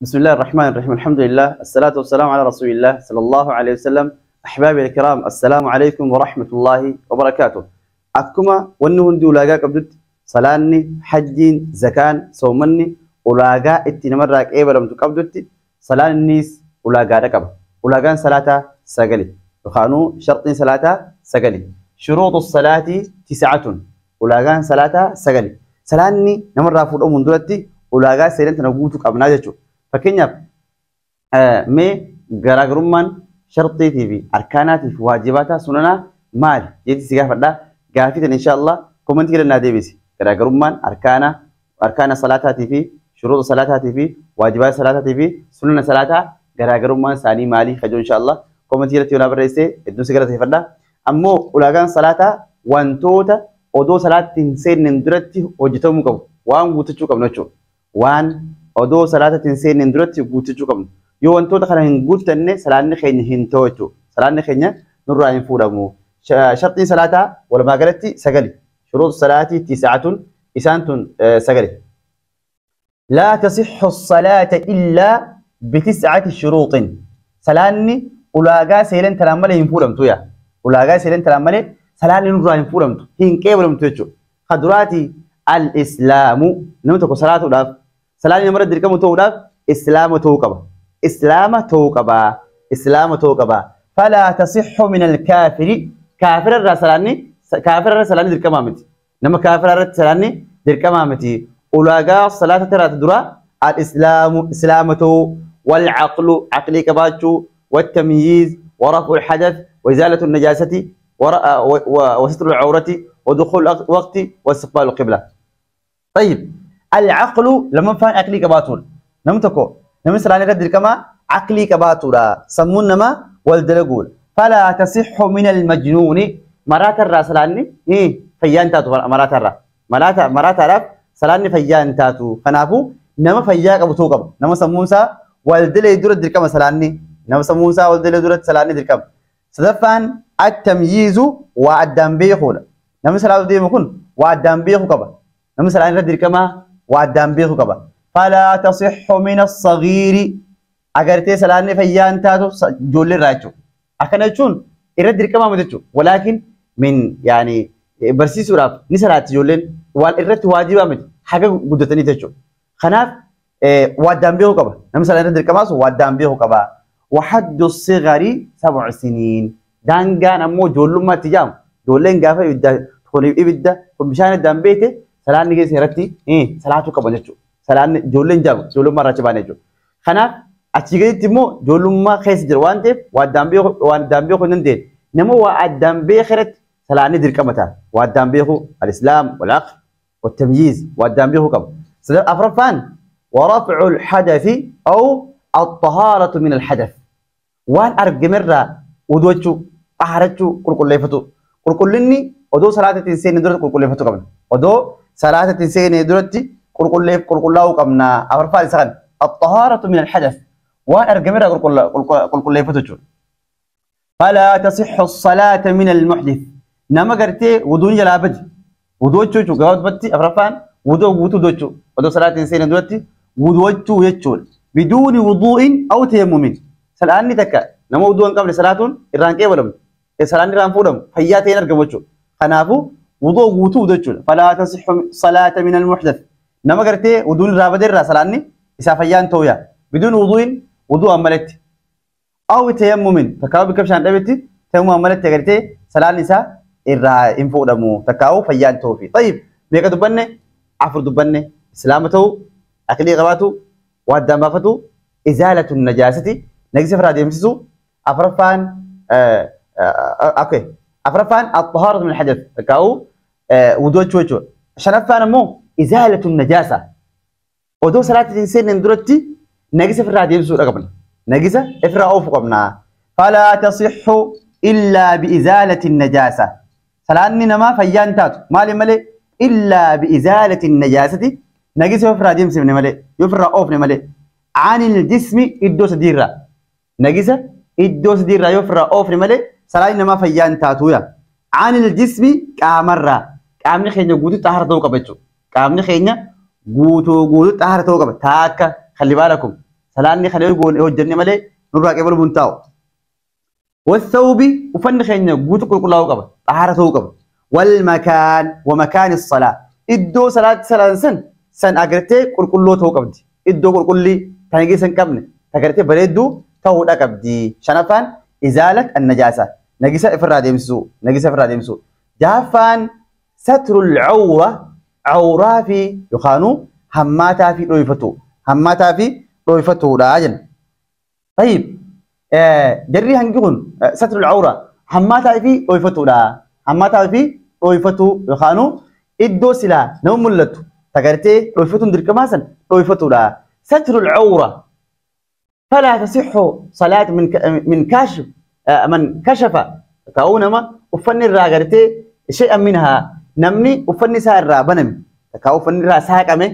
بسم الله الرحمن الرحيم، الحمد لله، الصلاة والسلام على رسول الله صلى الله عليه وسلم. أحبابي الكرام، السلام عليكم ورحمة الله وبركاته. أكما wanni hundi ulaagaa qabdutti salaanni, hajjiin, zakaan, soomanni ulaagaa itti namarraa qeebalamtu qabdutti salaannis ulaagaadha qaba. Ulaagaan salaataa sagali yookaanuu sharxiin salaataa sagali. شروط الصلاة تسعة. Ulaagaan salaataa sagali. Salaanni namarraa fuudhamuun duratti ulaagaa seeran tana guutuu qabnaa jechuudha. Fakkeenyaaf, mee garaagarummaan sharxiitii fi arkaanaatii fi waajibaataa sunanaa maali jeetti si gaafadhaa. Gaafii tana inshaallah comment ii naa deebisi. Garaagarummaan arkaana salaataatii fi shuruuxa salaataatii fi waajibaata salaataatii fi sunana salaataa garaagarummaan isaanii maali kajoo inshaallah comment ii irratti yoo naa barreesse hedduun si galateeffadha. Ammoo ulaagaan salaataa wantoota odoo salaatti hin seenneen duratti hojjetamuu qabu, waan guuttachuu qabnu jechuudha. Waan odoo salaatatti hin seenneen duratti guuttachuu qabnu. Yoo wantoota kana hin guuttanne salaanni keenya hin ta'u jechuudha. Salaanni keenya nurraa hin fuudhamu. Sharxiin salaataa walumaa galatti sagali. شروط الصلاة تسعة. Isaan tun sagali. لا تصح الصلاة إلا بتسعة شروط. Salaanni ulaagaa seelan tanaan malee hin fuudhamtu yaa. Ulaagaa seelan tanaan malee salaanni nurraa hin fuudhamtu. Hin qeebalamtu jechuudha. Kaduraati الإسلام. Namni tokko salaatuudhaaf, salaanni namarra dirqamu ta'uudhaaf islaama ta'uu qaba. Islaama ta'uu qaba. Islaama ta'uu qaba. فلا تصح من الكافر. Kaafira irraa salaanni, kaafira irra salaanni dirqamaa miti. Nama kaafira irratti salaanni dirqamaa miti. Ulaagaa salaata tiraata dura الإسلام, islaama ta'uu, والعقل, aqlii qabaachuu, والتمييز، ورفع الحدث، وإزالة النجاسة، وستر العورة، ودخول الوقت، واستقبال القبلة. طيب، العقل lammaffaan aqlii qabaatuudha. Namni tokko, namni salaanni irratti dirqama aqlii qabaatuudha. Sammuun namaa wal dalaguudha. فلا تصح من المجنون. Maraatarraa salaanni fayyaan taatu. Maraatarraa, maraataadhaaf salaanni fayyaan taatu. Kanaafuu nama fayyaa qabu ta'uu qaba. Nama sammuunsaa wal dalee dura dirqama salaanni. Nama sammuunsaa wal dalee duratti salaanni dirqama. Sadaffaan التمييز, waa addaan beekuudha. Namni salaatu deemu kun waa addaan beekuu qaba. Namni salaanni irra dirqama waa addaan beekuu qaba. فلا تصح من الصغير. Agartee salaanni fayyaan taatu ijoollee irraa jechuudha. Akkana jechuun irra dirqamaa miti jechuudha. ولكن من يعني barsiisuudhaaf ni salaatti ijoolleen, waan irratti waajibaa miti haga guddatanii jechuudha. Kanaaf waa addaan beekuu qaba. Namni salaanni irra dirqamaa sun waa addaan beekuu qaba. وحد الصغر 7 سنين. Daangaan ammoo ijoollummaatti jaamu, ijoolleen gaafa ibidda kun, ibidda kun, bishaan addaan beekte salaanni keessa irratti salaatuu qaban jechuudha. Salaanni ijoolleen jaamu ijoollummaa irraa achi baane jechuudha. Kanaaf achii gaditti immoo ijoollummaa keessa jira waan ta'eef waa addaan beekuu hin dandeenye. Nama waa addaan beeke irratti salaanni dirqama ta'a. Waa addaan beekuu, الإسلام والعقل والتمييز, waa addaan beekuu qaba. Afraffaan ورفع الحدث أو الطهارة من الحدث. Waan argamerraa wudu'achuu, xaharachuu, qulqulleeffatu. Qulqullinni odoo salaatatti hin seenne duratti qulqulleeffachuu qabna. Odoo salaatatti hin seenne duratti qulqullaa'uu qabna. Afraffaan isa kana. الطهارة من الحدث. Waan argamerraa qulqulleeffatu jechuudha. فلا تصح الصلاة من المحدث. Nama gartee wuduun jalaa bade. Wudu'achuu jechuudha. Gabaabumatti afraffaan wuduu guutuu wudu'achuu. Odoo salaatti hin seenne duratti wudu'achuu jechuudha. بدون وضوء أو تيمم. Salaanni takka nama wuduu hin qabne salaatuun irraan qeebalamu. Salaanni irraan fuudhamu, fayyaa ta'een argamu jechuudha. Kanaafuu wuduu guutuu jechuudha. فلا تصح الصلاة من المحدث. Nama gartee wuduun irraa bade irraa salaanni isaa fayyaan ta'u yaa. بدون وضوء, wuduu ammaletti. أو تيمم, takkaa'u bikka bishaan dhabetti tayammum ammaletti agartee salaanni isaa irraa hin fuudhamu, takkaa'u fayyaan ta'uufi. طيب, meeqa dubbanne? Afur dubbanne. Islaama ta'uu, aqlii qabaatu, waa addaan baafatu, إزالة النجاسة, najisa irraa deemsisu, afraffaan, okay, afraffaan الطهارة من الحدث, takkaa'u wudu'achuu jechuudha. Shanaffaan ammoo إزالة النجاسة. Odoo salaatti hin seenneen duratti najisa irraa deemsisuudha qabna. Najisa irraa oofuu qabna. فلا تصح إلا بإزالة النجاسة. Salaanni namaa fayyaan taatu maali malee? إلا بإزالة النجاسة, najisa yoo ofirraa deemsifne malee, yoo ofirraa oofne malee, عن الجسم, iddoo sadiirraa. Najisa iddoo sadiirraa yoo ofirraa oofne malee salaanni namaa fayyaan taatu yaa. عن الجسم, qaamarraa. Qaamni keenya guutuu xaahara ta'uu qaba jechuudha. Qaamni keenya guutuu guutuu xaahara ta'uu qaba. Taakka خلي بالكم. Salaanni kana yoo hojjenne malee nurraa qeebaluun taa'u. Wathawbi uffanni keenya guutuu qulqullaa'uu qaba. Xahaara ta'uu qaba. Wal makaan wa makaani salaa. Iddoo salaatti salaan san agartee qulqulloo ta'uu qabdi. Iddoo qulqullii tan geessa hin qabne agartee bareedduu ta'uudha qabdi. Shanaffaan izaalat annajaasa. Nagisa ifirraa deemsisuu. Nagisa ifirraa deemsisuu. Jahaffaan satrul cawra cawraa fi yookaanuu hammaataa fi dhooyfatu. Hammaataa fi dhooyfatuudha jenna. Tayyib jarri hangi kun satrul cawra hammaataa fi dhooyfatuudha. Hammaataa fi dhooyfatuu yookaanuu iddoo silaa nama mul'atu tagartee dhooyfatuun dirqamaa san dhooyfatuudha. Satrul cawra فلا تصح صلاة من كاشف من كشف كاونما وفن الراغرتي شيئا منها نمني وفن سا الرابنم كاو فن الرا ساقمه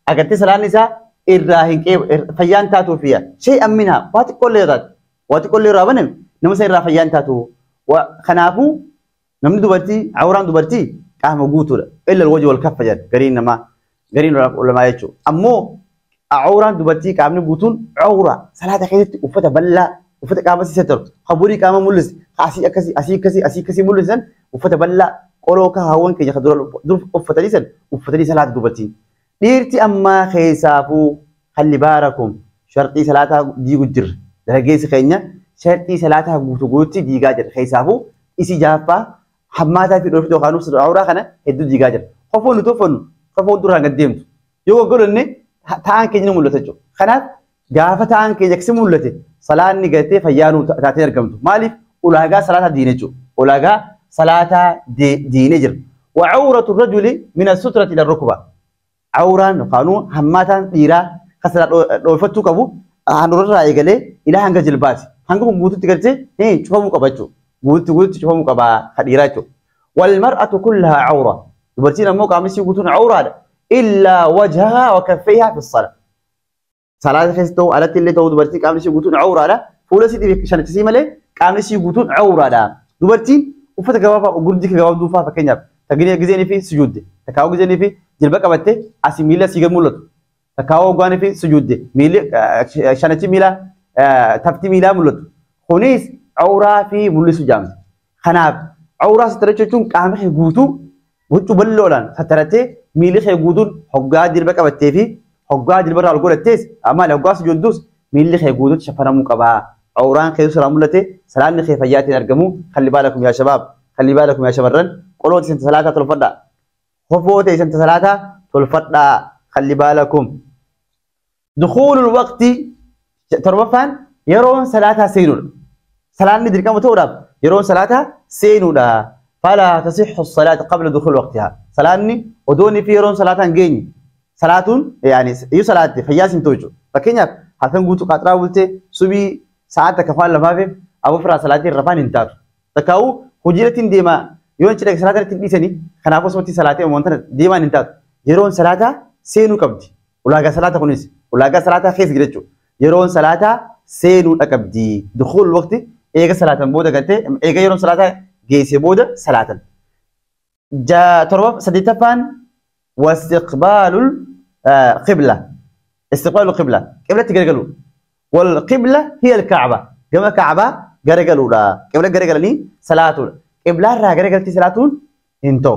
اغرتي صلاة نساء الراهن فيان تاتو فيها شيئا منها وات كل رات وات كل رابنم نمس الرا فيان تاتو وخنافو نمني دبرتي عوران دبرتي قام غوتو الا الوجه والكف جد غرين ما غرين علماء يچو امو عوران دبرتي قامني غوتون عورة صلاة خيرت وفته بلا وفته قام ستر خبوري قام ملس اسي اكسي اسي كسي اسي كسي ملسن وفته بلا قولوكا هاون كي خدور وفته وفتلي صلاة دبرتي ديرتي اما خيسافو خلي باركم شرطي صلاة ديغو جر درجيس خينيا شرطي صلاة غوتو غوتي ديغا جر خيسافو اسي جافا حماتا في دوفتو خانو عورة خنا هدو ديغا جر خفون توفن خفون دران قديمت يو قولني ta'an keenya mul'ata jechuudha. Kanaaf gaafa ta'an keenya akkasi mul'ate salaanni gartee fayyaanuu taatee argamtu. Maaliif ulaagaa salaataa diine jechuudha. Ulaagaa salaataa diine jira. Wacawratu rajuli min as-sutrati ila rukba. Awraan yookaanuu hammaataan dhiiraa kan silaa dhoofachuu qabu handhuurarraa eegalee ilaa hanga jilbaati. Hanga kun guututti gartee cufamuu qaba jechuudha. Guututti guututti cufamuu qaba kan dhiiraa jechuudha. Walmar'atu kullahaa cawra. Dubartiin ammoo qaamni isii guutuun cawraadha. إلا وجهها وكفيها في الصلاة. صلاة خستو على اللي تو دبرتي قامني شي غوتون عورة لا فولا سيدي شان تسيمله قامني شي غوتون عورة لا دبرتي وفت غبابا غردي غباب دوفا فكنيا تغني غزيني في سجود تكاو غزيني في جلبه قبته اسي ميلا سيغ مولت تكاو غاني في سجود ميل شانتي ميلا تفتي ميلا مولت خونيس عورة في مولس جام خناب عورة سترچون قامخ غوتو وچو بلولان سترته miilli kee guutuun hoggaa jilba qabattee fi hoggaa jilba irraa ol godhattees maali hoggaa sujuudduus miilli kee guutuutti shafanamuu qaba. Awraan kee suuraa mul'ate salaanni kee fayyaatiin argamu. Khalli baalakum yaa shabaab, khalli baalakum yaa shamarran qoloota isin salaataa tolfadhaa. Kofoota isin salaataa tolfadhaa. Khalli baalakum. Dukuulul waqti torbaffaan yeroon salaataa seenuudha. Salaanni dirqama ta'uudhaaf yeroon salaataa seenuudha. فلا تصح الصلاة قبل دخول وقتها. صلاني ودوني في يرون صلاة جيني صلاة يعني يو صلاة فياس توجو فكنيا حسن قوتو قطرة قلت سبي ساعات كفال لما في أبو فرا صلاة الرفان انتار تكاو هجرة ديما يون شرك صلاة تنبيسني خنافس متي صلاة ومنتر ديما انتار يرون صلاة سينو كبدي ولاجا صلاة كونيس ولاجا صلاة خيس جريتشو يرون صلاة سينو أكبدي دخول الوقت إيجا صلاة بودا قلت إيجا يرون صلاة جيسي بودا صلاة جا تربة سديتفان واستقبال القبلة استقبال القبلة قبلة تجرجلو والقبلة هي الكعبة جمع كعبة جرجلو لا قبلة جرجلني صلاة قبلة را جرجلتي صلاة انتو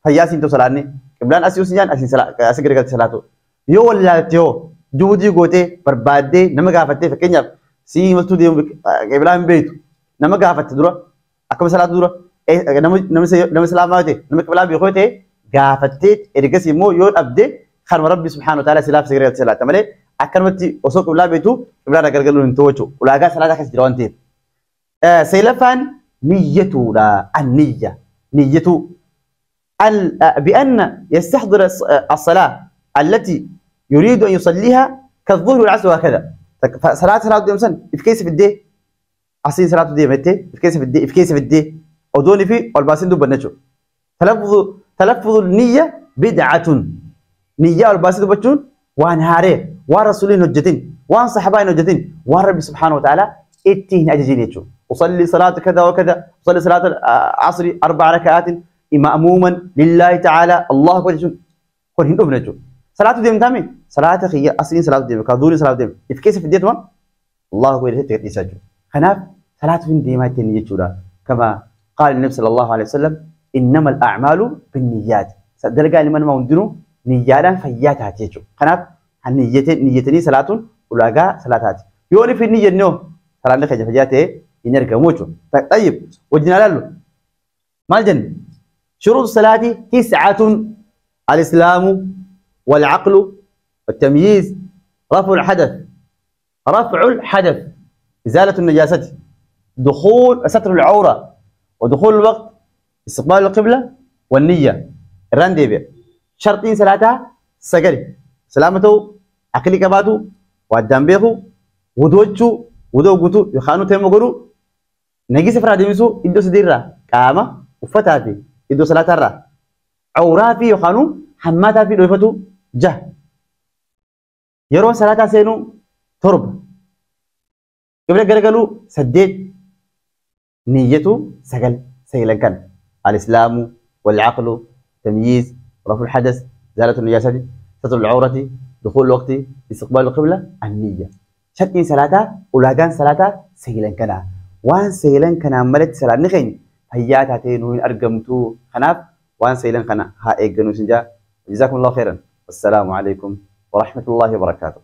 هياس انتو صلاتني قبلة أسيوس جان أسين صلاة أسين جرجلتي صلاة يو ولا تيو جودي قوتي بربادي نمجا فتي فكنيا سي مستو دي قبلة من بيتو نمجا فتي درا akkuma salaatu dura nama islaamaa ta'e nama qiblaa beekoo ta'e gaafattee ergasii immoo yoo dhabde kanuma rabbi subhaanahu wa ta'ala silaaf sigareetti salaata malee akkanumatti osoo qiblaa beektu qiblaa irraa gargaluun hin ta'u jechuudha. Ulaagaa salaataa keessa jira waan ta'eef. Sadaffaan niyyatuudha. Anniyya niyyatu بأن يستحضر الصلاة التي يريد أن يصليها كالظهر والعصر وهكذا. صلاة صلاة ديم سن في كيس في الدي عصين صلاة دي متى في كيس في الدي في كيس في الدي أو دوني في والباسين دو بنشو تلفظ النية بدعة نية والباسين دو بتشون وان هاري وان رسولين هجتين وان صحابين هجتين وان ربي سبحانه وتعالى اتهن أججين يجو أصلي صلاة كذا وكذا أصلي صلاة العصر 4 ركعات مأموما لله تعالى الله أكبر يجون كون هندو بنشو Salaatu deemtaami salaata kiyya asliin salaatu deema ka duuriin salaatu deema if keessa fiddeetuma Allahu akbar jedhee gadhiisaa jechuudha. Kanaaf salaatu hin deemaa ittiin jechuudha. Kama qaala nabi sallallahu alaihi wasallam innama al-a'maalu binniyyaat. Dalagaa ilma namaa hundinuu niyyaadhaan fayyaa taati jechuudha. Kanaaf niyyatanii salaatuun ulaagaa salaataati. Yoo nufi hin niyyannoo salaanni keenya fayyaa ta'ee hin argamu jechuudha. Tayyib wajjin ilaallu maal jenna? Shuruutu salaati tis'atun al-islaamu والعقل والتمييز رفع الحدث رفع الحدث إزالة النجاسة دخول ستر العورة ودخول الوقت استقبال القبلة والنية الرانديبيا شرطين ثلاثة سجري سلامته عقلي كباتو وقدام بيخو ودوتشو ودوغوتو يخانو تيمو نجيس فراديمسو إدو سديرا قامة وفتاتي إدو صلاة الرا عورا في يخانو حماتا في دوفتو جه يرو صلاة سينو ترب قبل قرقلو سديت نيته سجل سيلا كان الإسلام والعقل تمييز رفع الحدث إزالة النجاسة ستر العورة دخول الوقت استقبال القبلة النية شرطين صلاة ولاغان صلاة سيلا كان وان سيلا كان ملت صلاة نخين هياتا تينوين أرقمتو خناف وان سيلا كان ها إيقنو سنجا. جزاكم الله خيرا والسلام عليكم ورحمة الله وبركاته.